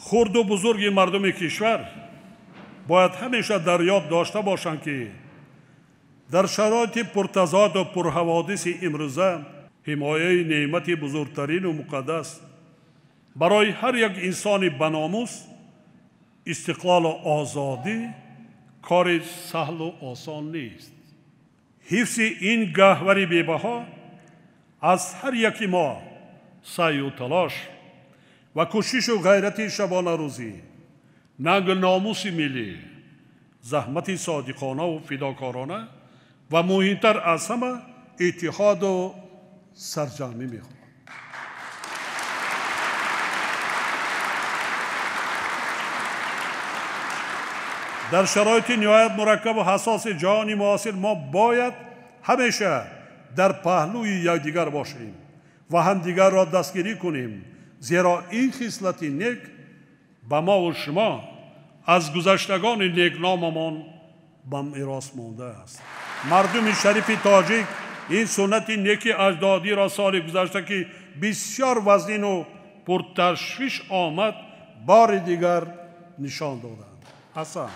Хурду бузурги мардуми кишвар бояд ҳамеша дар ёд дошта бошанд, ки дар шароити пуртазоду пурҳаводиси имрӯза ҳимояи неъмати бузургтарину муқаддас барои ҳар як инсони баномус истиқлолу озодӣ кори саҳлу осон нест. Ҳифзи ин гаҳвари бебаҳо аз ҳар яки мо саъю талош ва кӯшишу ғайрати шабонарӯзӣ, нангу номуси миллӣ, заҳмати содиқонаву фидокорона ва муҳимтар аз ҳама иттиҳоду сарҷамъӣ мехоҳад. Дар шароити ниҳоят мураккабу ҳассоси ҷаҳони муосир мо бояд ҳамеша дар паҳлӯи якдигар бошем ва ҳамдигарро дастгирӣ кунем, зеро ин хислати нек ба мову шумо аз гузаштагони некномамон ба мерос мондааст. Мардуми шарифи тоҷик ин суннати неки аҷдодиро соли гузашта, ки бисёр вазнину пурташвиш омад, бори дигар нишон доданд. Ҳасан.